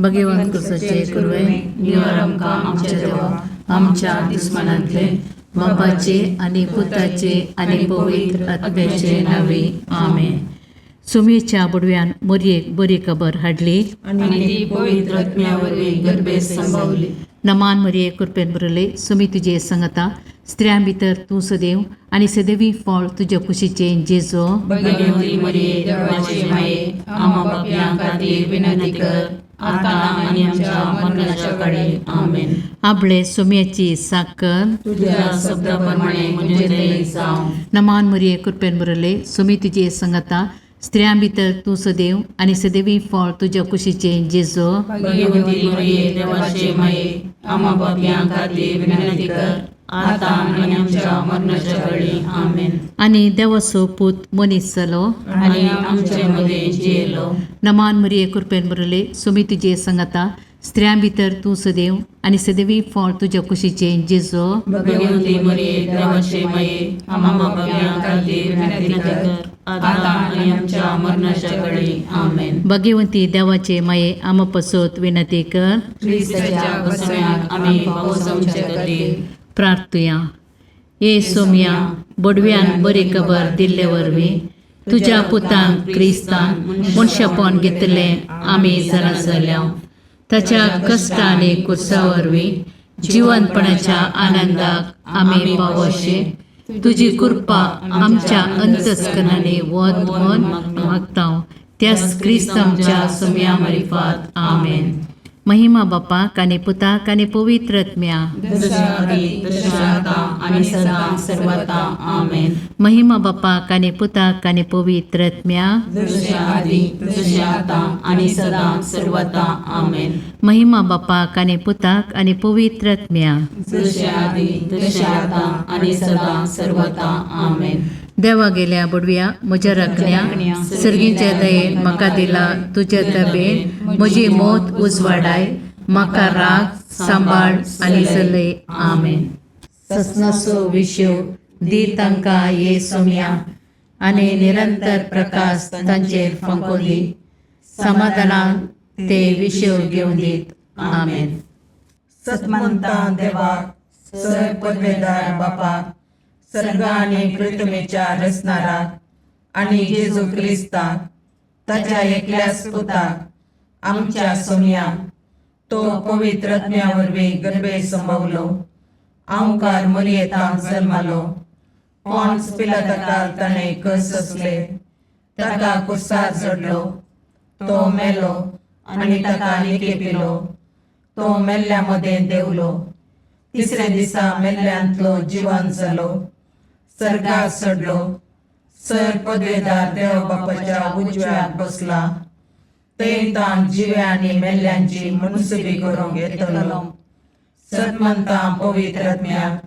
भगवंत कुसाचे कुरवे निवार आमकां आमच्या देवा आमच्या दुस्मानांतले बापाचे आनी पुताचे आनी पवित्र आत्म्याचे नावे आमेन. सुमेच्या बुडव्यान मोरयेक बरी खबर हाडली आनी ती पवित्र आत्म्या वरवीं गर्भेत संभवली. नमान मरिये कृपेन भरले सुमी तुजे संगता स्त्रियां भितर तूं सदैव आनी सदैवी फळ तुज्या कुशीचें जेजो. भगवती मरिये देवाचे माये आम्हा पापयां खातीर विनंती कर आता आनी आमच्या मरणाच्या काळी. आमेन. आपले सुम्याची साकर तुझ्या शब्दा प्रमाणे म्हणजे ते जावं. नमान मरिये कृपेन भरले सुमी तुजे संगता स्त्रियां भितर तूं सदैव आनी सदैवी फळ तुज्या कुशीचें जेजो. भगवती मरिये देवाचे माये आम्हा पापयां खातीर विनंती कर आता आनी आमच्या मरणाच्या काळी. आमेन. आनी देवाचो पूत मनीस जालो आनी आमचे मदें जियेलो. नमान मरिये कृपेन भरले सुमी तुजे संगता स्त्रियां भितर तूं सदैव आनी सदैवी फळ तुज्या कुशीचें जेजो. भगवती मरिये देवाचे माये आम्हा पापयां खातीर विनंती कर आता आनी आमच्या मरणाच्या काळी. आमेन. भगवंती देवाचे माये आमा पसत विनंती कर. क्रिस्ताच्या बसम्याक आमी पावसांचे खातीर. प्रार्थुया. ये सोम्या बोडव्यान बरी खबर दिल्ले वरवीं तुज्या पुतान क्रिस्तान मनशापण घेतलें आमी जाणा जाल्या. ताच्या कश्ट आनी कुर्सा वरवीं जिवनपणाच्या आनंदाक आमी पावोशे तुजी कृपा आमच्या अंतस्करणांनी वत म्हण मागता त्याच क्रिस्त आमच्या सोम्या मारिफात. आमेन. महिमा बापाक आनी पुताक आनी पवित्र आत्म्या. जशा आदी तशें आता आनी सदां सर्वता. आमेन. महिमा बापाक आनी पुताक आनी पवित्र आत्म्या. जशें आदी तशें आतां आनी सदां सर्वता. आमेन. महिमा बापाक आनी पुताक आनी पवित्र आत्म्या. जशें आदी तशें आतां आनी सदां सर्वता. आमेन. देवा गेल्या बुडव्या म्हज्या राखण्या सर्गीच्या दयेन म्हाका दिला तुज्या तबेन म्हजी मौत उजवाडाय म्हाका राग सांबाळ आनी चलय. आमेन. ससनाचो विशेव दी तांकां ये सोम्या आनी निरंतर प्रकाश तांचेर फांको दी समाधानान ते विशेव घेवन दीत. आमेन. सतमंता देवाक सर पदवेदार बापाक सर्ग आनी पृथ्वीच्या रचणाराक आनी जेजू क्रिस्ताक ताच्या एकल्याच पुताक आमच्या सोमयाक तो पवित्र आत्म्या वरवीं गर्भे संभवलो आंवकार मरियेतांत जल्मालो पॉन्स पिलाताकाल ताणें कस सोंसले ताका कुर्सार चडलो तो मेलो आनी ताका निकेपिलो तो मेल्ल्या मदें देंवलो तिसऱ्या दिसा मेल्ल्यांतलो जिवन जालो सर्गार चडलो सर पदवेदार देव बापाच्या उजव्याक बसला थंय ताण जिव्या आनी मेल्ल्यांची मुनसुबी करूंक येतलो. सतमंता पवित्र आत्म्याक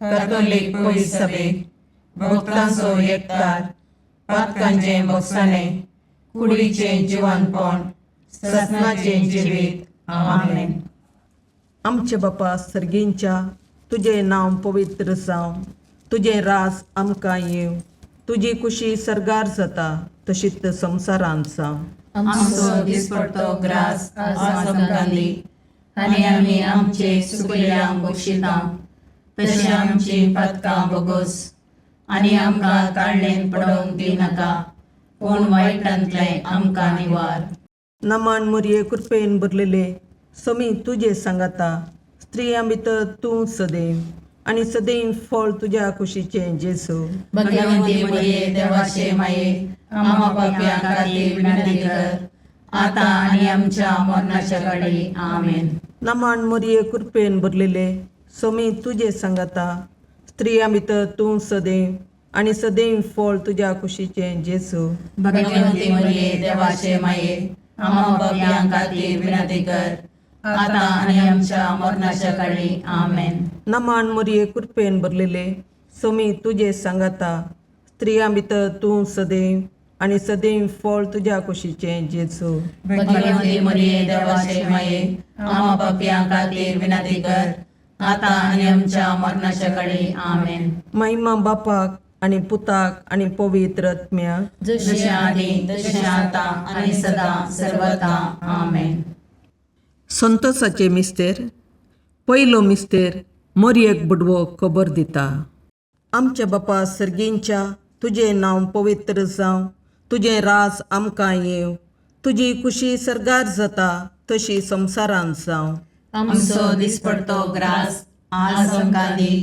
कातोलीक पवित्र सभेक भक्तांचो एकतार पातकांचें भोगसाणें कुडीचें जिवनपण ससनाचें जिवीत. आमेन. आमचे बापा सर्गींच्या तुजें नांव पवित्र जावं तुजें राज आमकां येवं तुजी कुशी सर्गार जाता तशीच संवसारांत जावं. आमचो दिसपडतो ग्रास आज आमकां दी आनी आमी आमचे सुकल्यांक बक्षिता तशें आमची पातकां बोगोस आनी आमकां ताळणेन पडोवंक दिनाका पूण वायटांतलें आमकां निवार. नमान मुरये कृपेन भरलेले समी तुजे सांगाता स्त्रियां भितर तूं सदैव आनी सदैव फळ तुज्या कुशीचें जेजू. भगवंती मरिये देवाचे माये आम्हा पापयां खातीर विनंती कर आता आनी आमच्या मरणाच्या काळी. आमेन. नमान मुरये कृपेन भरलेले समी तुजे सांगाता स्त्रियां भितर तूं सदैव आनी सदैव फळ तुज्या कुशीचें जेजू. भगवंती मरिये देवाचे माये आम्हा पापयां खातीर विनंती कर आता आनी आमच्या मरणाच्या काळी. आमेन. नमान मुरये कृपेन भरलेले समी तुजे सांगाता स्त्रियां भितर तूं सदैव आनी सदैव फळ तुज्या कुशीचें जेजू. भगवंती मरिये देवाचे माये आम्हा पापयां खातीर विनंती कर आता आनी आमच्या मरणाच्या काळी. आमेन. महिमा बापाक आनी पुताक आनी पवित्र आत्म्याक. जशें आदी तशें आतां आनी सदां सर्वता. आमेन. संतोषाचे मिस्तेर. पयलो मिस्तेर मोरयेक बुडवो खबर दिता. आमच्या बापा सर्गींच्या, तुजें नांव पवित्र जावं, तुजें राज आमकां येवं, तुजी खुशी सर्गार जाता तशी संवसारांत जावं. आमचो दिसपडतो ग्रास आज आमकां दी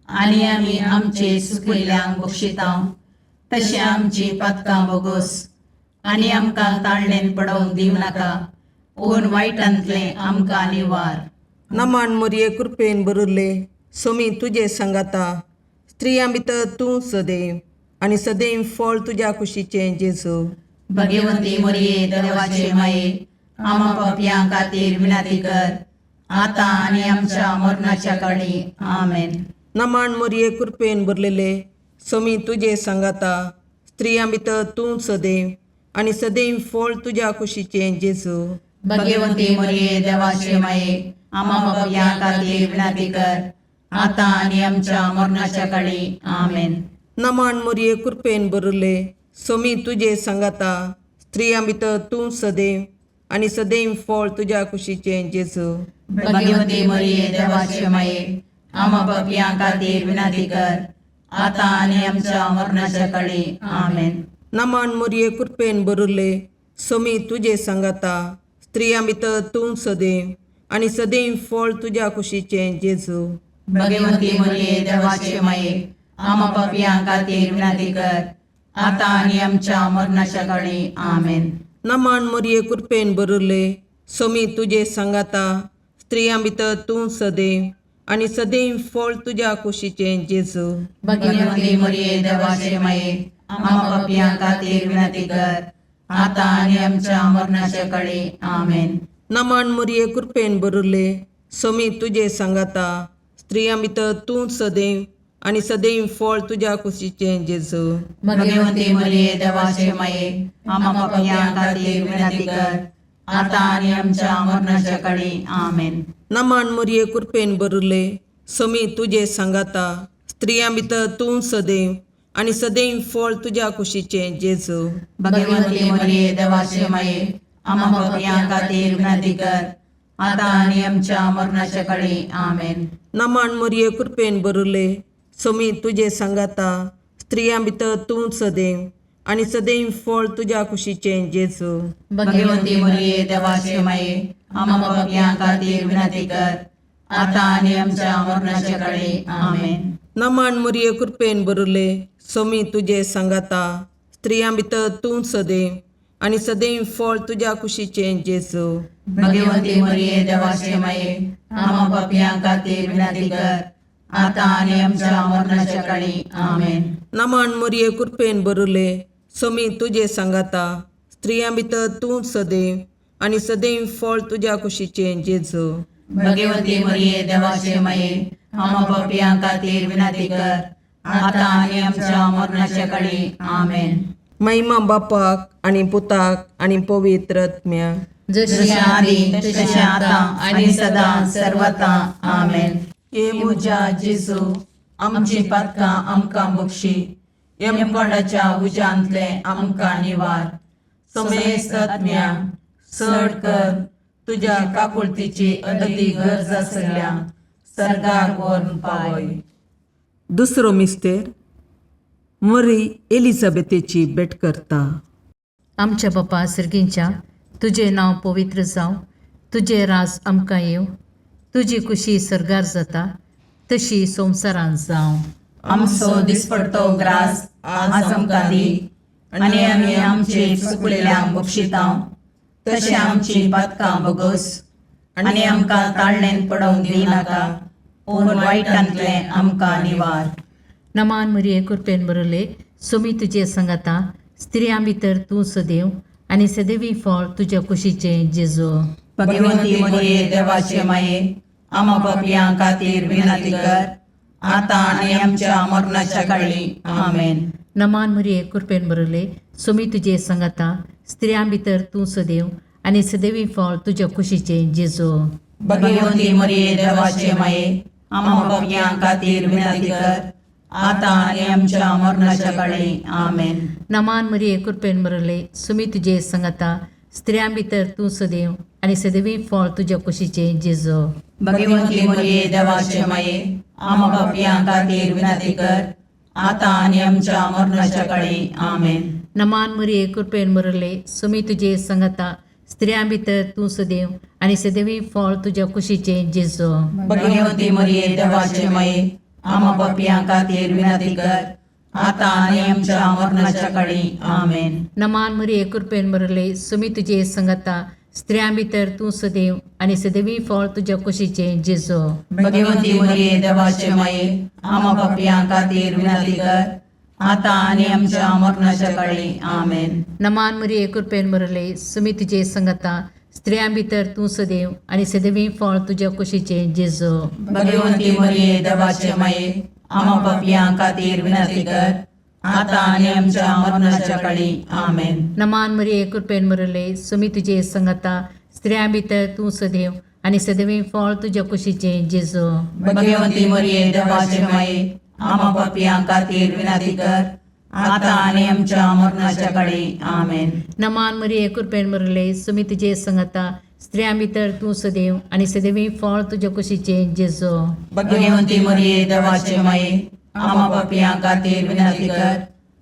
आनी आमी आमचे सुकिल्ल्यांक बक्षितांव तशें आमची पातकां बोगोस आनी आमकां ताळणेन पडोवंक दिवं नाका पूण वायटांतलें आमकां निवार. नमान मोरये कृपेन भरिल्ले, सोमी तुजे सांगाता, स्त्रियां भितर तूं सदैव आनी सदैव फळ तुज्या कुशीचें जेजू. भगवंती मोरये देवाचे माये, आमा पापयां खातीर विनंती कर आतां आनी आमच्या मरणाच्या काळी. आमेन. नमान मोरये कृपेन भरलेले, सोमी तुजे सांगाता, स्त्रियां भितर तूं सदैव आनी सदैव फळ तुज्या कुशीचें जेजू. भगवंती मोरये देवाचे माये, आमा पापयां खातीर विनंती कर आतां आनी आमच्या मरणाच्या काळी. आमेन. नमान मोरये कृपेन भरिल्ले, सोमी तुजे सांगाता, स्त्रियां भितर तूं सदैव आनी सदैव फळ तुज्या कुशीचें जेजू. भगवंती मोरये देवाचे माये, आमा पापयां खातीर विनंती कर आतां आनी आमच्या मरणाच्या काळी. आमेन. नमान मोरये कृपेन भरिल्ले, सोमी तुजे सांगाता, स्त्रियां भितर तूं सदैव आनी सदैव फळ तुज्या कुशीचें जेजू. भगवंती मोरये देवाचे माये, आमा पापयां खातीर विनंती कर आतां आनी आमच्या मरणाच्या काळी. आमेन. नमान मोरये कृपेन भरिल्ले, सोमी तुजे सांगाता, स्त्रियां भितर तूं सदैव आनी सदैव फळ तुज्या कुशीचें जेजू. भगवंती मोरये देवाचे माये, आमा पापयां खातीर विनंती कर आतां आनी आमच्या मरणाच्या काळी. आमेन. नमान मोरये कृपेन भरिल्ले, सोमी तुजे सांगाता, स्त्रियां भितर तूं सदैव आनी सदैव फळ तुज्या कुशीचें जेजू. भगवंती मोरये देवाचे माये, आमा पापयां खातीर विनंती कर आतां आनी आमच्या मरणाच्या काळी. आमेन. नमान मोरये कृपेन भरिल्ले, सोमी तुजे सांगाता, स्त्रियां भितर तूं सदैव आनी सदैव फळ तुज्या कुशीचें जेजू. भगवंती मोरये देवाचे माये, आमा पापयां खातीर विनंती कर आतां आनी आमच्या मरणाच्या काळी. आमेन. नमान मोरये कृपेन भरिल्ले, सोमी तुजे सांगाता, स्त्रियां भितर तूं सदैव आनी सदैव फळ तुज्या कुशीचें जेजू. भगवंती मोरये देवाचे माये, आमा पापयां खातीर विनंती कर आतां आनी आमच्या मरणाच्या काळी. आमेन. नमान मोरये कृपेन भरिल्ले, सोमी तुजे सांगाता, स्त्रियां भितर तूं सदैव आनी सदैव फळ तुज्या कुशीचें जेजू. भगवंती मोरये देवाचे माये, आमा पापयां खातीर विनंती कर आतां आनी आमच्या मरणाच्या काळी. आमेन. नमान मोरये कृपेन भरिल्ले, सोमी तुजे सांगाता, स्त्रियां भितर तूं सदैव आनी सदैव फळ तुज्या कुशीचें जेजू. भगवंती मोरये देवाचे माये, आमा पापयां खातीर विनंती कर आतां आनी आमच्या मरणाच्या काळी. आमेन. महिमा बापाक आनी पुताक आनी पवित्र आत्म्याक. जशी जशें आदी तशें आतां आनी सदां सर्वता. आमेन. हे म्हज्या जेजू, आमची पातकां आमकां बक्षी, यमकोंडाच्या उज्यांतलें आमकां निवार, समेस्त आत्म्या चड कर तुज्या काकुळतीची अदती गरज आसल्या सर्गाक व्हरून पावय. दुसरो मिस्तेर मरी एलिझाबेथेची भेट करता. आमच्या बापा सर्गींच्या, तुजें नांव पवित्र जावं, तुजें राज आमकां येवं, तुजी खुशी सर्गार जाता तशी संवसारांत जावं. आमचो दिसपडतो ग्रास आज आमकां दी आनी आमी आमचे चुकलेल्यांक बक्षितांव तशें आमची पातकां बोगोस आनी आमकां ताळणेन पडोवंक दिवं नाका पूण वायटांतलें आमकां निवार. नमान मरिये कृपेन बरले, सोमी तुजे संगाता, स्त्रियां भितर तूं सदैव आनी सदैवी फळ तुज्या कुशीचें जेजू. भगवंती मोरये देवाचे माये, आमा पापयां खातीर विनंती कर आतां आनी आमच्या मरणाच्या काळी. आमेन. नमान मरिये कृपेन बरले, सोमी तुजे संगाता, स्त्रियां भितर तूं सदैव आनी सदैवी फळ तुज्या कुशीचें जेजू. भगवंती मोरये देवाचे माये, आमा पापयां खातीर विनंती कर आतां आनी आमच्या मरणाच्या काळी. आमेन. नमान मरिये कृपेन बरले, सोमी तुजे संगाता, स्त्रियां भितर तूं सदैव आनी सदैवी फळ तुज्या कुशीचें जेजो. भगवंती मरिये देवाचे माये, आमा पापयां खातीर विनंती कर, आतां आनी आमच्या मरणाच्या काळी. आमेन. नमान मरिये, कृपेन भरले, सुमी तुजे संगता, स्त्रियां भितर तूं सदैव आनी सदैवी फळ तुज्या कुशीचें जेजो. भगवंती मरिये देवाचे माये, आमा पापयां खातीर विनंती कर, आतां आनी आमच्या मरणाच्या काळी. आमेन. नमान मरिये, कृपेन भरले, सुमी तुजे संगता, स्त्रियां भितर तूं सदैव आनी सदैवी फळ तुज्या कुशीचें जेजो. भगवंती मरिये देवाचे माये, आमा पापयां खातीर विनंती कर, आतां आनी आमच्या मरणाच्या काळी. आमेन. नमान मरिये, कृपेन भरले, सुमी तुजे संगता, स्त्रियां भितर तूं सदैव आनी सदैवी फळ तुज्या कुशीचें जेजो. भगवंती मरिये देवाचे माये, आमा पापयां खातीर विनंती कर, आतां आनी आमच्या मरणाच्या काळी. आमेन. नमान मरिये, कृपेन भरले, सुमी तुजे संगता, स्त्रियां भितर तूं सदैव आनी सदैवी फळ तुज्या कुशीचें जेजो. भगवंती मरिये देवाचे माये, आमा पापयां खातीर विनंती कर, आतां आनी आमच्या मरणाच्या काळी. आमेन. नमान मरिये, कृपेन भरले, सुमी तुजे संगता, स्त्रियां भितर तूं सदैव आनी सदैवी फळ तुज्या कुशीचें जेजो. भगवंती मरिये देवाचे माये, आमा पापयां खातीर विनंती कर,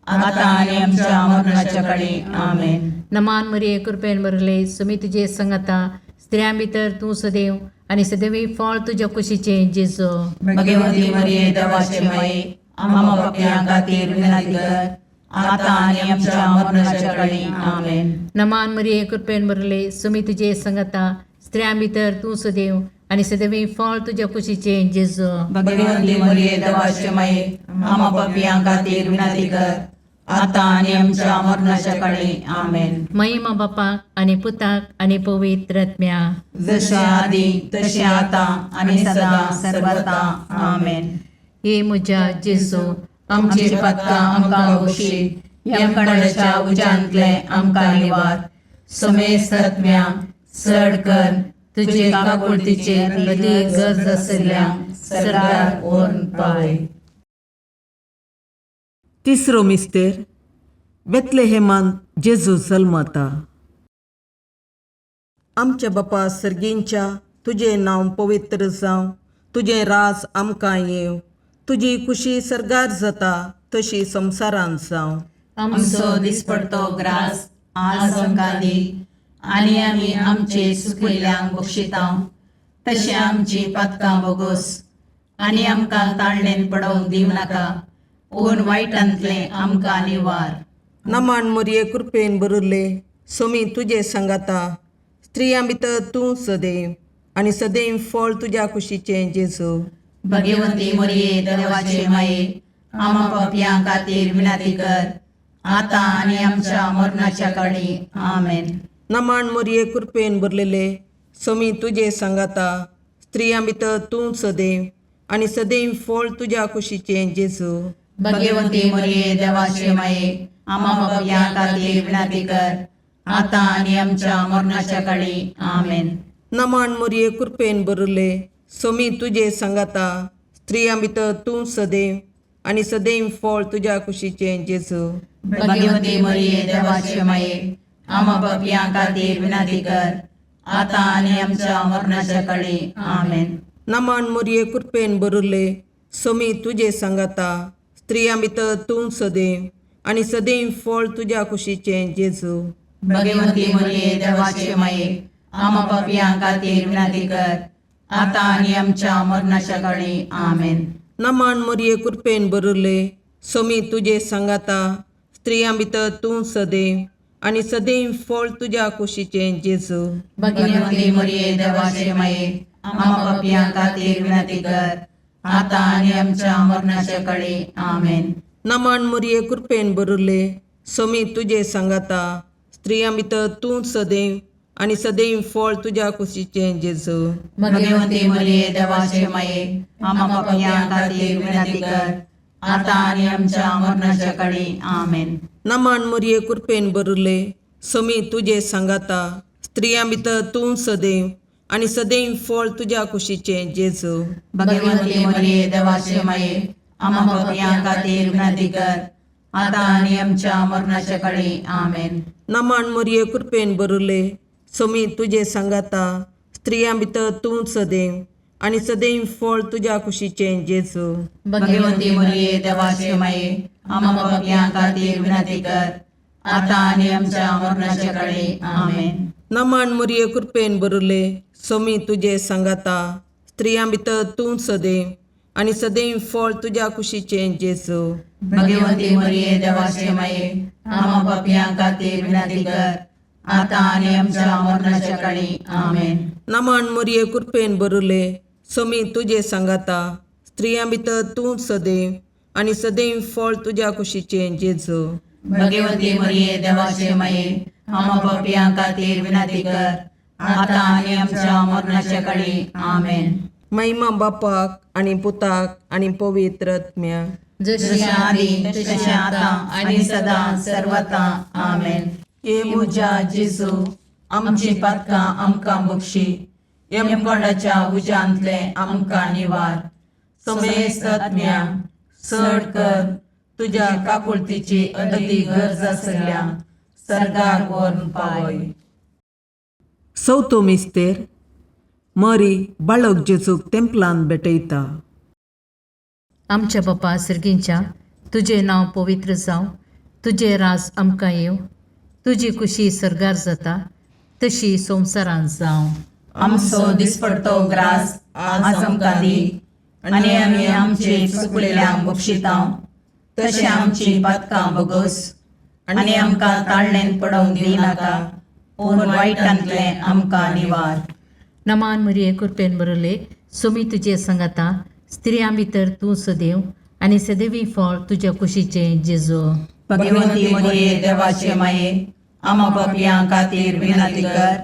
आतां आनी आमच्या मरणाच्या काळी. आमेन. नमान मरिये, कृपेन भरले, सुमी तुजे संगता, स्त्रियां भितर तूं सदैव आनी सदैवी फळ तुज्या कुशीचें जेजो. भगवंती मरिये देवाचे माये, आमा पापयां खातीर विनंती कर, आतां आनी आमच्या मरणाच्या काळी. आमेन. नमान मरिये, कृपेन भरले, सुमी तुजे संगता, स्त्रियां भितर तूं सदैव आनी सदैवी फळ तुज्या कुशीचें जेजो. भगवंती मरिये देवाचे माये, आमा पापयां खातीर विनंती कर, आतां आनी आमच्या मरणाच्या काळी. आमेन. महिमा बापाक आनी पुताक आनी पवित्र आत्म्या. जशे आदी तशें आतां आनी सदां सर्वता. आमेन. हे म्हज्या जेजू, आमची पातकां आमकां बक्षी, यमकणाच्या उज्यांतले आमकां निवार, समेस्त आत्म्या चड कर तुजे काकुळतीचे अदीक गरज आशिल्ल्या सरकार व्हरून पावय. तिसरो मिस्तेर, बेतलेहेमान जेजू जल्मता. आमच्या बापा सर्गींच्या, तुजें नांव पवित्र जावं, तुजें राज आमकां येवं, तुजी खुशी सर्गार जाता तशी संवसारांत जावं. आमचो दिसपडतो ग्रास आज आमकां दी, आनी आमी आमचे सुकिल्ल्यांक बक्षिता तशें आमची पातकां बोगोस, आनी आमकां ताळणेन पडोवंक दिवं नाका, पूण वायटांतलें आमकां निवार. नमान मरिये, कृपेन भरिल्ले, सोमी तुजे सांगाता, स्त्रियां भितर तूं सदैव आनी सदैव फळ तुज्या कुशीचें जेजू. भगवंती मरिये देवाचे माये, आमा पापयां खातीर विनंती कर, आतां आनी आमच्या मरणाच्या काळी. आमेन. नमान मरिये, कृपेन भरलेले, सोमी तुजे सांगाता, स्त्रियां भितर तूं सदैव आनी सदैव फळ तुज्या कुशीचें जेजू. भगवंती मरिये देवाचे माये, आमा पापयां खातीर विनंती कर, आतां आनी आमच्या मरणाच्या काळी. आमेन. नमान मरिये, कृपेन भरिल्ले, सोमी तुजे सांगाता, स्त्रियां भितर तूं सदैव आनी सदैव फळ तुज्या कुशीचें जेजू. भगवंती मरिये देवाचे माये, आमा पापयां खातीर विनंती कर, आतां आनी आमच्या मरणाच्या काळी. आमेन. नमान मरिये, कृपेन भरिल्ले, सोमी तुजे सांगाता, स्त्रियां भितर तूं सदैव आनी सदैव फळ तुज्या कुशीचें जेजू. भगवंती मरिये देवाचे माये, आमा पापयां खातीर विनंती कर, आतां आनी आमच्या मरणाच्या काळी. आमेन. नमान मरिये, कृपेन भरिल्ले, सोमी तुजे सांगाता, स्त्रियां भितर तूं सदैव आनी सदैव फळ तुज्या कुशीचें जेजू. भगवंती मरिये देवाचे माये, आमा पापयां खातीर विनंती कर, आतां आनी आमच्या मरणाच्या काळी. आमेन. नमान मरिये, कृपेन भरिल्ले, सोमी तुजे सांगाता, स्त्रियां भितर तूं सदैव आनी सदैव फळ तुज्या कुशीचें जेजू. भगवंती मरिये देवाचे माये, आमा पापयां खातीर विनंती कर, आतां आनी आमच्या मरणाच्या काळी. आमेन. नमान मरिये, कृपेन भरिल्ले, सोमी तुजे सांगाता, स्त्रियां भितर तूं सदैव आनी सदैव फळ तुज्या कुशीचें जेजू. भगवंती मरिये देवाचे माये, आमा पापयां खातीर विनंती कर, आतां आनी आमच्या मरणाच्या काळी. आमेन. नमन मोरये, कृपेन बरुले, सोमी तुजे सांगाता, स्त्रियां भितर तूं सदैव आनी सदैव फळ तुज्या कुशीचें जेजू. भगवंती मरिये, देवाचे माये, आम्हा पापयां खातीर विनंती कर, आतां आनी आमच्या मरणाच्या काळी. आमेन. नमन मोरये, कृपेन बरुले, सोमी तुजे सांगाता, स्त्रियां भितर तूं सदैव आनी सदैव फळ तुज्या कुशीचें जेजू. भगवंती मरिये, देवाचे माये, आम्हा पापयां खातीर विनंती कर, आतां आनी आमच्या मरणाच्या काळी. आमेन. नमन मोरये, कृपेन बरुले, सोमी तुजे सांगाता, स्त्रियां भितर तूं सदैव आनी सदैव फळ तुज्या कुशीचें जेजू. भगवंती मरिये, देवाचे माये, आम्हा पापयां खातीर विनंती कर, आतां आनी आमच्या मरणाच्या काळी. आमेन. महिमा बापाक आनी पुताक आनी पवित्र आत्म्याक. जशी आदी तशी आतां आनी सदां सर्वता. आमेन. हे म्हज्या जेजू, आमची पातकां आमकां बक्षी, यमकोंडाच्या उज्यांतले आमकां निवार, समेस्त आत्म्या चड कर तुज्या काकुळतीची अदी गरज आसल्या सर्गार व्हरून पावय. चवथो मिस्तेर. मरी बाळक जेजूक तेंपलान भेटयता. आमच्या बापा सर्गींच्या, तुजें नांव पवित्र जावं, तुजें राज आमकां येवं, तुजी खुशी सर्गार जाता तशी संवसारांत जावं. आमचो दिसपडतो ग्रास आज आमकां दी, आनी आमी आमचे चुकलेल्यांक बक्षितां तशें आमची पातकां बगस, आनी आमकां ताळणेन पडोवंक दिनाका, पूण वायटांतलें आमकां निवार. नमान मरिये, कृपेन बरले, सुमी तुजे संगता, स्त्रियां भितर तूं सदैव आनी सदैवी फळ तुज्या कुशीचें जेजू. भगवंती मरिये, देवाचे माये, आमा पापयां खातीर विनंती कर,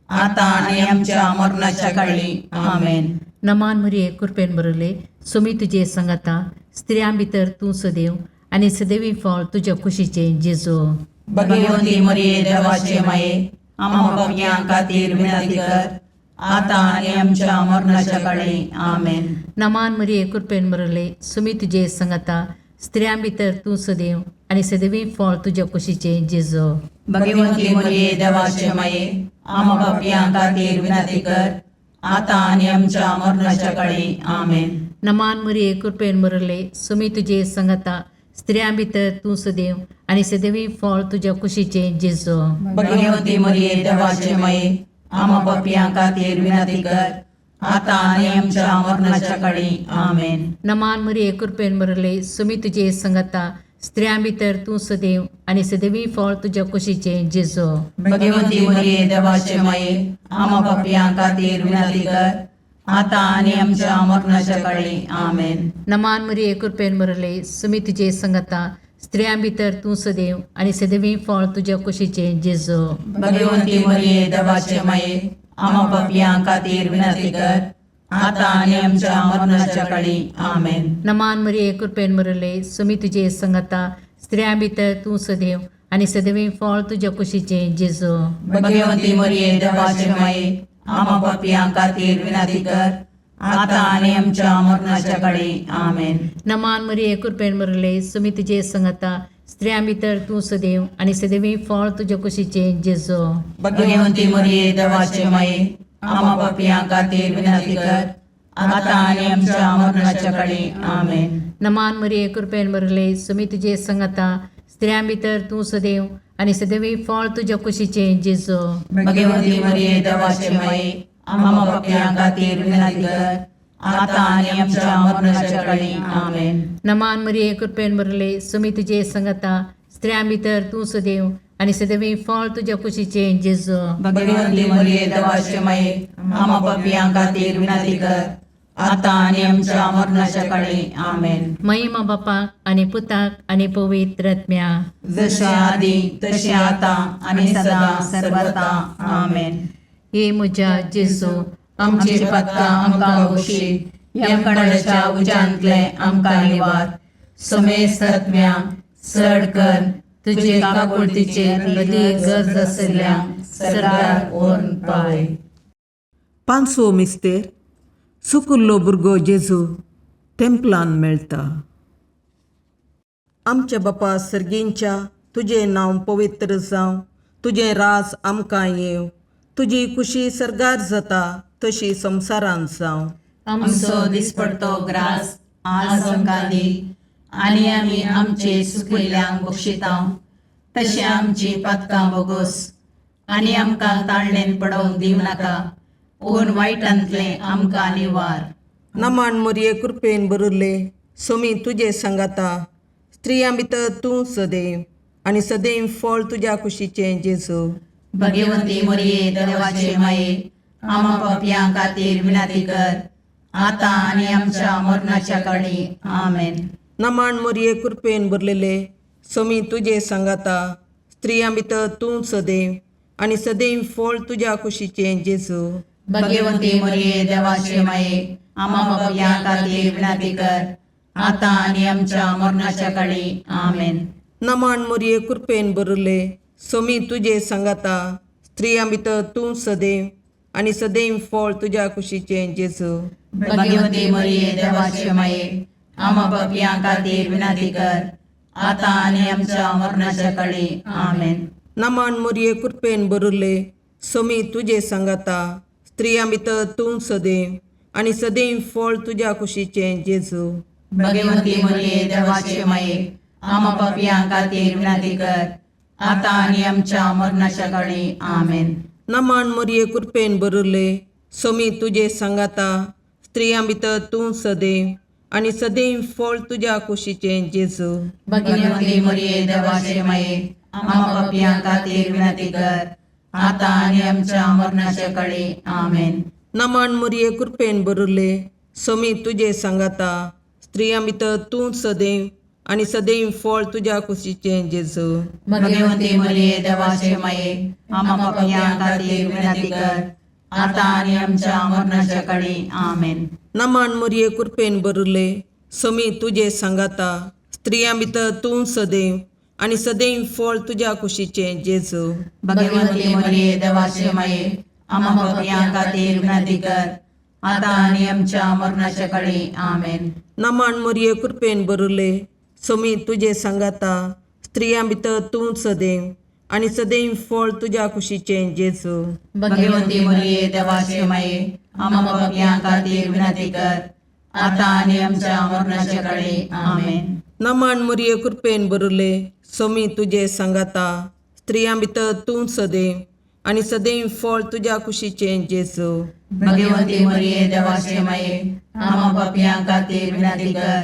आतां आनी आमच्या मरणाच्या काळी. आमेन. नमान मरिये, कृपेन बरले, सुमी तुजे संगता, स्त्रियां भितर तूं सदैव आनी सदैवी फळ तुज्या कुशीचें जेजू. भगवंती मरिये, देवाचे माये, आमा पापयां खातीर विनंती कर, आतां आनी आमच्या मरणाच्या काळी. आमेन. नमान मरिये, कृपेन बरले, सुमी तुजे संगता, स्त्रियां भितर तूं सदैव आनी सदैवी फळ तुज्या कुशीचें जेजू. भगवंती मरिये, देवाचे माये, आमा पापयां खातीर विनंती कर, आतां आनी आमच्या मरणाच्या काळी. आमेन. नमान मरिये, कृपेन बरले, सुमी तुजे संगता, स्त्रियां भितर तूं सदैव आनी सदैवी फळ तुज्या कुशीचें जेजू. भगवंती मरिये, देवाचे माये, आमा पापयां खातीर विनंती कर, आतां आनी आमच्या मरणाच्या काळी. आमेन. नमान मरिये, कृपेन बरले, सुमी तुजे संगता, स्त्रियां भितर तूं सदैव आनी सदैवी फळ तुज्या कुशीचें जेजू. भगवंती मरिये, देवाचे माये, आमा पापयां खातीर विनंती कर, आतां आनी आमच्या मरणाच्या काळी. आमेन. नमान मरिये, कृपेन बरले, सुमी तुजे संगता, स्त्रियां भितर तूं सदैव आनी सदैवी फळ तुज्या कुशीचें जेजू. भगवंती मरिये, देवाचे माये, आमा पापयां खातीर विनंती कर, आतां आनी आमच्या मरणाच्या काळी. आमेन. नमान मरिये, कृपेन बरले, सुमी तुजे संगता, स्त्रियां भितर तूं सदैव आनी सदैवी फळ तुज्या कुशीचें जेजू. भगवंती मरिये, देवाचे माये, आमा पापयां खातीर विनंती कर, आतां आनी आमच्या मरणाच्या काळी. आमेन. नमान मरिये, कृपेन बरले, सुमी तुजे संगता, स्त्रियां भितर तूं सदैव आनी सदैवी फळ तुज्या कुशीचें जेजू. भगवंती मरिये, देवाचे माये, आमा पापयां खातीर विनंती कर, आतां आनी आमच्या मरणाच्या काळी. आमेन. नमान मरिये, कृपेन बरले, सुमी तुजे संगता, स्त्रियां भितर तूं सदैव आनी सदैवी फळ तुज्या कुशीचें जेजू. भगवंती मरिये, देवाचे माये, आमा पापयां खातीर विनंती कर, आतां आनी आमच्या मरणाच्या काळी. आमेन. नमान मरिये, कृपेन बरले, सुमी तुजे संगता, स्त्रियां भितर तूं सदैव आनी सदैवी फळ तुज्या कुशीचें जेजू. भगवंती मरिये, देवाचे माये, आमा पापयां खातीर विनंती कर, आतां आनी आमच्या मरणाच्या काळी. आमेन. महिमा बापाक आनी पुताक आनी पवित्र आत्म्या. जशें आदी तशें आतां आनी सदां सर्वता. आमेन. हे म्हज्या जेजू, आमची पातकां आमकां बक्षी, यमकणाच्या उज्यांतले आमकां निवार, समेस्त आत्म्या चड कर तुजे काकुळतीचे अदी गरज आसल्या सरकार व्हरून पावय. पांचवो मिस्तेर. सुकुल्लो भुरगो जेजू तेंपलान मेळटा. आमच्या बापा सर्गींच्या तुजें नांव पवित्र जावं, तुजें राज आमकां येवं, तुजी कुशी सर्गार जाता तशी संवसारांत जावं. आमचो दिसपडतो ग्रास आज आमकां दी आनी आमी आमचे सुकिल्ल्यांक बक्षिता तशें आमची पातकां बोगोस आनी आमकां ताळणेन पडोवंक दिवं नाका पूण वायटांतलें आमकां निवार. नमन मोरये कृपेन भरिल्ले सोमी तुजे सांगाता, स्त्रियां भितर तूं सदैव आनी सदैव फळ तुज्या कुशीचें जेजू. भगवंती मोरये देवाचे माये आमा पापयां खातीर विनंती कर आतां आनी आमच्या मरणाच्या काळी. आमेन. नमन मोरये कृपेन भरलेले सोमी तुजे सांगाता, स्त्रियां भितर तूं सदैव आनी सदैव फळ तुज्या कुशीचें जेजू. भगवंती मोरये देवाचे माये आमा पापयां खातीर विनंती कर आतां आनी आमच्या मरणाच्या काळी. आमेन. नमन मोरये कृपेन भरिल्ले सोमी तुजे सांगाता, स्त्रियां भितर तूं सदैव आनी सदैव फळ तुज्या कुशीचें जेजू. भगवंती मोरये देवाचे माये आमा पापयां खातीर विनंती कर आतां आनी आमच्या मरणाच्या काळी. आमेन. नमन मोरये कृपेन भरिल्ले सोमी तुजे सांगाता, स्त्रियां भितर तूं सदैव आनी सदैव फळ तुज्या कुशीचें जेजू. भगवंती मोरये देवाचे माये आमा पापयां खातीर विनंती कर आतां आनी आमच्या मरणाच्या काळी. आमेन. नमन मोरये कृपेन भरिल्ले सोमी तुजे सांगाता, स्त्रियां भितर तूं सदैव आनी सदैव फळ तुज्या कुशीचें जेजू. भगवंती मोरये देवाचे माये आमा पापयां खातीर विनंती कर आतां आनी आमच्या मरणाच्या काळी. आमेन. नमन मोरये कृपेन भरिल्ले सोमी तुजे सांगाता, स्त्रियां भितर तूं सदैव आनी सदैव फळ तुज्या कुशीचें जेजू. भगवंती मोरये देवाचे माये आमा पापयां खातीर विनंती कर आतां आनी आमच्या मरणाच्या काळी. आमेन. नमन मोरये कृपेन भरिल्ले सोमी तुजे सांगाता, स्त्रियां भितर तूं सदैव आनी सदैव फळ तुज्या कुशीचें जेजू. भगवंती मोरये देवाचे माये आमा पापयां खातीर विनंती कर आतां आनी आमच्या मरणाच्या काळी. आमेन. नमन मोरये कृपेन भरिल्ले सोमी तुजे सांगाता, स्त्रियां भितर तूं सदैव आनी सदैव फळ तुज्या कुशीचें जेजू. भगवंती मोरये देवाचे माये आमा पापयां खातीर विनंती कर आतां आनी आमच्या मरणाच्या काळी. आमेन. नमन मोरये कृपेन भरिल्ले सोमी तुजे सांगाता, स्त्रियां भितर तूं सदैव आनी सदैव फळ तुज्या कुशीचें जेजू. भगवंती मोरये देवाचे माये आमा पापयां खातीर विनंती कर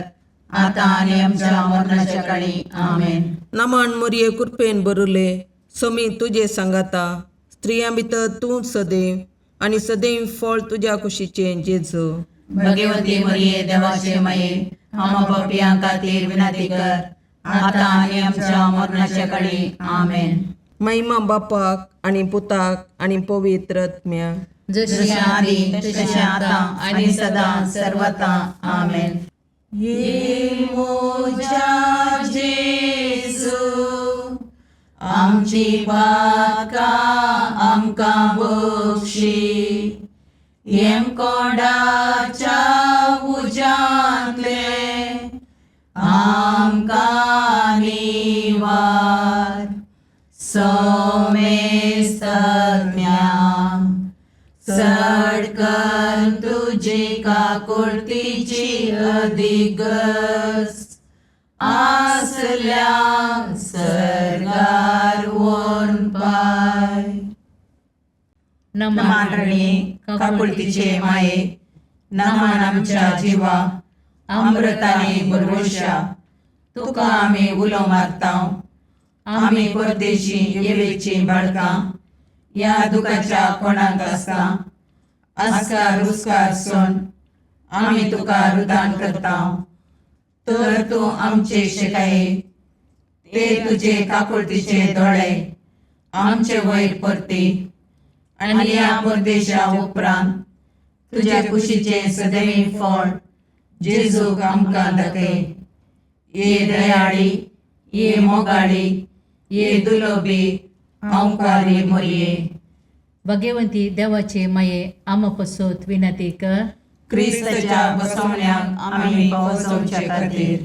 आतां आनी आमच्या मरणाच्या काळी. आमेन. नमन मोरये कृपेन भरिल्ले सोमी तुजे सांगाता, स्त्रियां भितर तूं सदैव आनी सदैव फळ तुज्या कुशीचें जेजू. भगवंती मोरये देवाचे माये आमा पापयां खातीर विनंती कर आतां आनी आमच्या मरणाच्या काळी. आमेन. महिमा बापाक आनी पुताक आनी पवित्र आत्म्याक. जशें आदी तशें आतां आनी सदां सर्वता. आमेन. ये मोजा जेजू आमची पातकां आमकां बक्षी, येमकोंडाच्या उज्यांतले आमकां निवार, सोमेस्तज्ञा चड कर तुजी काकुळतीची अधिगस आसल्या सर्गार वोन पाय. नमान रणी काकुळतीचे माये, नमान आमच्या जिवा अमृताने बरवशा, तुका आमी उलो मारता. आमी परदेशी येवेची बाळकां ह्या दुखाच्या कोणाक आसता आस्कार रुस्कार सोन आमी तुका रुदान करता. तर तूं आमचे शिकाये ते तुजे काकुळतीचे दोळे आमचे वयर परती आनी ह्या परदेशा उपरांत तुज्या कुशीचें सदैव फळ जेजूक आमकां दाखय. ये दयाळी, ये मोगाळी, ये दुलोबी ओंकारी मोरये. भगवंती देवाचे माये आमा पसत विनंती कर. क्रिस्ताच्या बसवण्याक आमी पावसोवचे खातीर.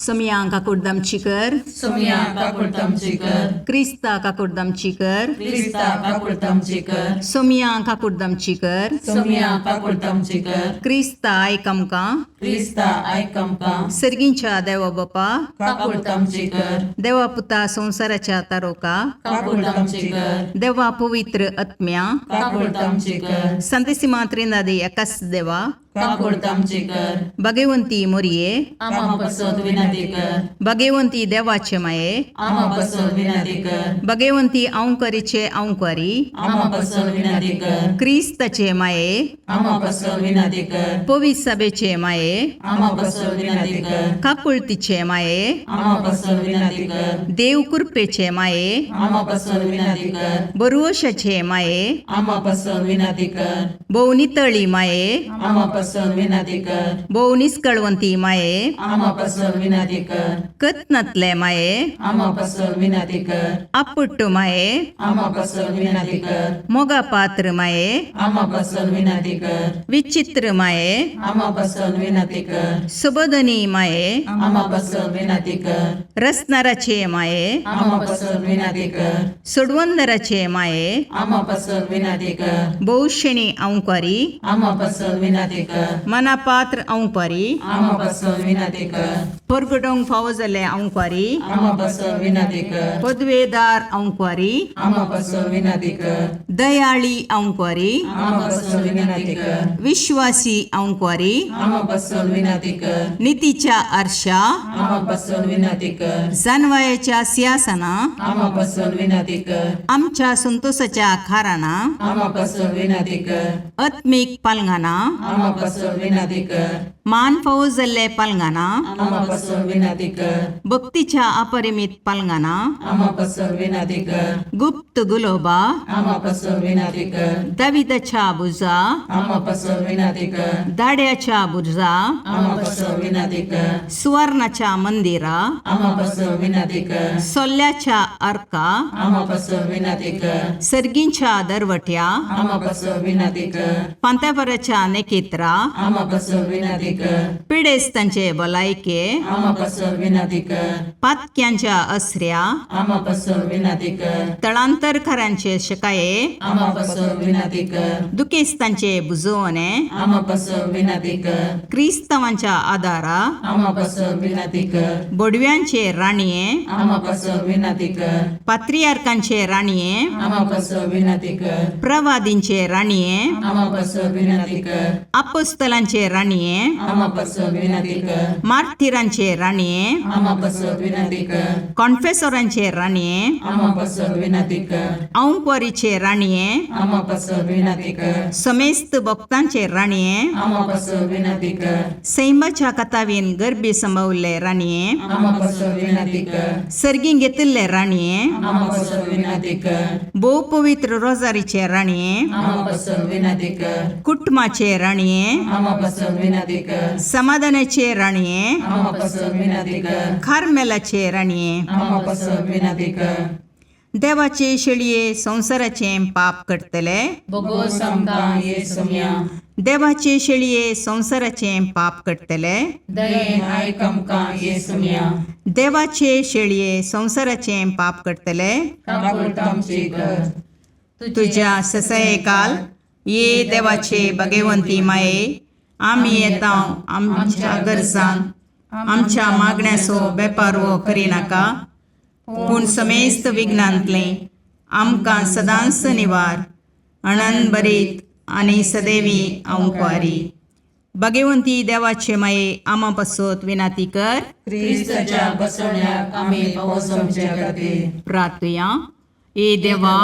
सोमया काकुडदामची कर. सोमया काकुळतामची कर. क्रिस्ता काकुडदामची कर. क्रिस्ता काकुळतामची कर. सोमया काकुडदामची कर. सोमया काकुळतामची कर. क्रिस्ता आयक आमकां. क्रिस्ता आयक आमकां. सर्गींच्या देवा बापा, काकुळतामची कर. देवा पुता संवसाराच्या तारोका, काकुळतामची कर. देवा पवित्र आत्म्या, काकुळतामची कर. संतेसिमा त्रिनादी एकाच देवा, काकुळतामची कर. भगवंती मोरये, आमा पसत विनंती कर. भगवंती देवाचे माये, आमा पसत विनंती कर. भगवंती अंकरीचे अंकरी, आमा पसत विनंती कर. क्रिस्ताचे माये, आमा पसत विनंती कर. पवित्र सभेचे माये, आमा पसत विनंती कर. काकुळतीचे माये, आमा पसत विनंती कर. देव कृपेचे माये, आमा पसत विनंती कर. बरुवशाचे माये, आमा पसत विनंती कर. भोव नितळी माये, आमा पसत विनंती कर. भोव निस्कळवंती माये, आमा पसत विनंती कर. कत्नातले माये, आमा पसत विनंती कर. आपुट्ट माये, आमा पसत विनंती कर. मोगा पात्र माये, आमा पसत विनंती कर. विचित्र माये, आमा पसत विनंती कर. सुबोधनी माये, आमा पसत विनंती कर. रसनाराचे माये, आमा पसत विनंती कर. सोडवंदराचे माये, आमा पसत विनंती कर. भोवशेणी अंकारी, आमा पसत विनंती कर. मनापात्र अंकारी, आमा पसत विनंती कर. परगटोंक फावो जाल्ले अंकारी, आमा पसत विनंती कर. पदवेदार अंकारी, आमा पसत विनंती कर. दयाळी अंकारी, आमा पसत विनंती कर. विश्वासी अंकारी, आमा पसत विनंती कर. नितीच्या आरशा, आमा पसत विनंती कर. जानवायाच्या सिंहासना, आमा पसत विनंती कर. आमच्या संतोषाच्या खाराना, आमा पसत विनंती कर. आत्मीक पालंगाना, आमा पसत विनंती कर. मान फावो जाल्ले पालंगाना, आमा पसत विनंती कर. भक्तीच्या अपरिमित पालंगाना, आमा पसत विनंती कर. गुप्त गुलोबा, आमा पसत विनंती कर. दाविदाच्या बुजा, आमा पसत विनंती कर. दाड्याच्या बुजा, आमा पसत विनंती कर. सुवर्णाच्या मंदिरा, आमा पसत विनंती कर. सोल्ल्याच्या अर्का, आमा पसत विनंती कर. सर्गींच्या दरवट्या, आमा पसत विनंती कर. पांत्यापराच्या नेकेत्रा, आमा पसत विनंती कर. पिडेस्तांचे भलायके, आमा पसत विनंती कर. पातक्यांच्या असऱ्या, आमा पसत विनंती कर. तळांतरकारांचे शकाये, आमा पसत विनंती कर. दुखेस्तांचे बुजवणे, आमा पसत विनंती कर. क्रिस्तांवांच्या आदारा, आमा पसत विनंती कर. बोडव्यांचे राणये, आमा पसत विनंती कर. पात्रियार्कांचे राणये, आमा पसत विनंती कर. प्रवादींचे राणये, आमा पसत विनंती कर. अपोस्तलांचे राणये, आमा पसत विनंती कर. मार्थिरांचे राणये, आमा पसत विनंती कर. कॉन्फेसोरांचे राणये, आमा पसत विनंती कर. औंकवारीचे राणये, आमा पसत विनंती कर. समेस्त भक्तांचे राणये, आमा पसत विनंती कर. सैमाच्या कथावीन गर्भी संभवल्ले राणये, आमा पसत विनंती कर. सर्गीं घेतिल्ले राणये, आमा पसत विनंती कर. भोव पवित्र रोजारीचे राणये, आमा पसत विनंती कर. कुटुंबाचे राणये, आमा पसत विनंती कर. समाधानाचे राणये, आमा पसत विनंती कर. कार्मेलाचे राणये, आमा पसत विनंती कर. देवाचे शेळये संवसाराचें पाप करतले, बोगोस आमकां ये सोम्या. देवाचे शेळये संवसाराचें पाप करतले, दयेन आयक आमकां ये सोम्या. देवाचे शेळये संवसाराचें पाप करतले, काकुळतामची कर. तुज्या ससयकाल ये देवाचे भगवंती माये, आमी येता आमच्या गरजान आमच्या मागण्याचो बेपारवो करिनाका, पूण समेस्त विघ्नांतलें आमकां सदांच निवार अणन बरीत आनी सदैवी अंकवारी. भगवंती देवाचे माये आमा पासत विनाती कर. क्रिस्ताच्या बसवण्याक आमी पावस आमच्या खातीर. प्रार्थुया. ए देवा,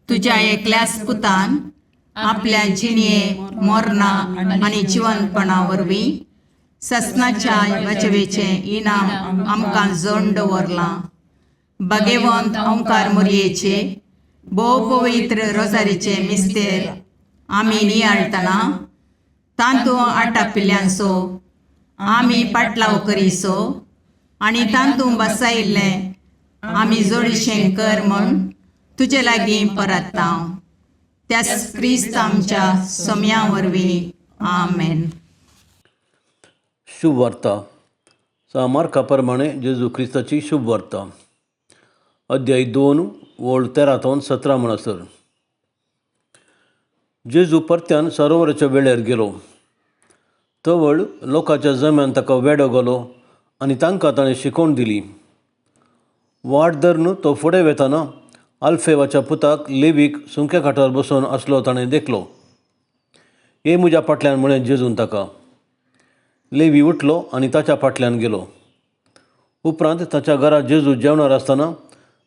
तुज्या एकल्याच पुतान आपल्या जिणये मोरना आनी जिवनपणा वरवीं ससनाच्या वाचवेचें इनाम आमकां जोड दवरलां. भगवंत ओंकार मोरयेचे भोव पवित्र रोजारीचे मिस्तेर आमी नियाळटना तांतू आटापिल्ल्यांचो आमी पाटलाव करीसो आनी तांतू बसायिल्लें आमी जोडीशें कर म्हूण तुजे लागीं परत्ता, त्याच क्रिस्त आमच्या सोम्या वरवीं. आमेन. शुभ वार्ता. मार्का प्रमाणे जेजू क्रिस्ताची शुभ वार्ता अध्याय 2 ओळ 13 तावन 17 म्हणसर. जेजू परत्यान सरोवराच्या वेळेर गेलो. तवळ लोकांच्या जम्यान ताका वेडो घालो आनी तांकां ताणें शिकोवण दिली. वाट धरून तो फुडें वेताना आल्फेवाच्या पुताक लेवीक सुंक्या खाटार बसून आसलो ताणें देखलो. ये म्हज्या फाटल्यान म्हळें जेजून ताका. लेवी उठलो आनी ताच्या फाटल्यान गेलो. उपरांत ताच्या घरा जेजू जेवणार आसतना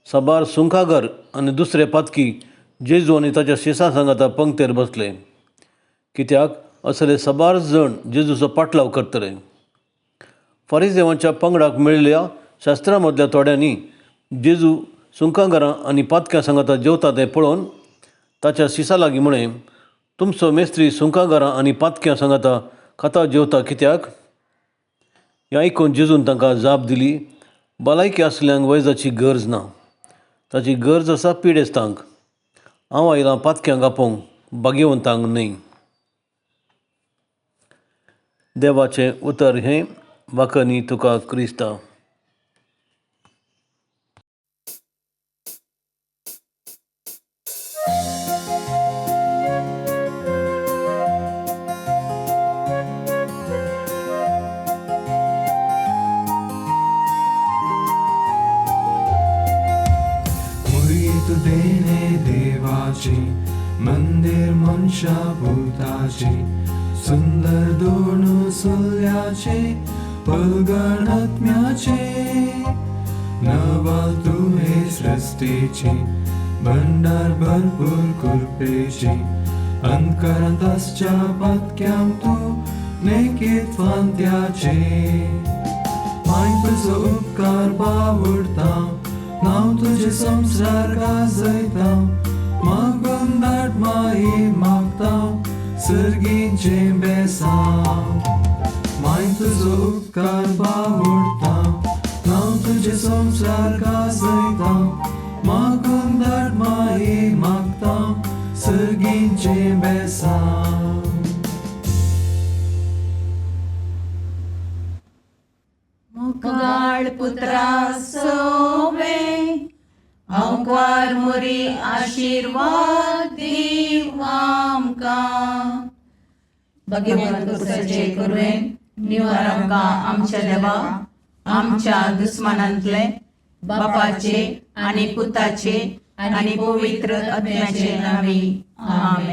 साबार सुंखागर आनी दुसरे पातकी जेजू आनी ताच्या शिसां सांगाता पंक्तेर बसले, कित्याक असले साबार जण जेजूचो पाटलाव करतले. फारिजेवांच्या पंगडाक मेळिल्ल्या शास्त्रां मदल्या थोड्यांनी जेजू सुंखागरां आनी पातक्यां सांगाता जेवता तें पळोवन ताच्या शिसां लागीं म्हळें, तुमचो मेस्त्री सुंखागरां आनी पातक्यां सांगाता खाता जेवता कित्याक? हें आयकून जेजून तांकां जाप दिली, भलायकी आसल्यांक वैजाची गरज ना, ताची गरज आसा पिडेस्तांक. हांव आयलां पातक्यांक आपोवंक, भाग्यवंतांक न्हय. देवाचें उतर हें. वाकनी तुका क्रिस्ता. देवाची मंदिर मनशा भूताची सुंदर दोन सुल्याचे पलगणात्म्याचे नवाल तुहे सृष्टीची भंडार भरपूर कृपेची अंतकरांत आसच्या पातक्यांक तूं नेकीत फांत्याचे माय तुजो उपकार बावडता नांव तुजें संवसार गाजयता मागून धाड माई मागता सर्गीचें बेसांव माय तुजो उपकार बावडता नांव तुजें संवसार गाजयता मागून धाड माई मागता सर्गीचें बेसांव. मुगाळ पुत्रा सोवे अंकार मुरी आशीर्वाद दीव आमकां. भगवंत कुसाचे कुरवेन निवार आमकां आमच्या देवा आमच्या दुस्मानांतले बापाचे आनी पुताचे आनी पवित्र आत्म्याचे नांवी. आमेन.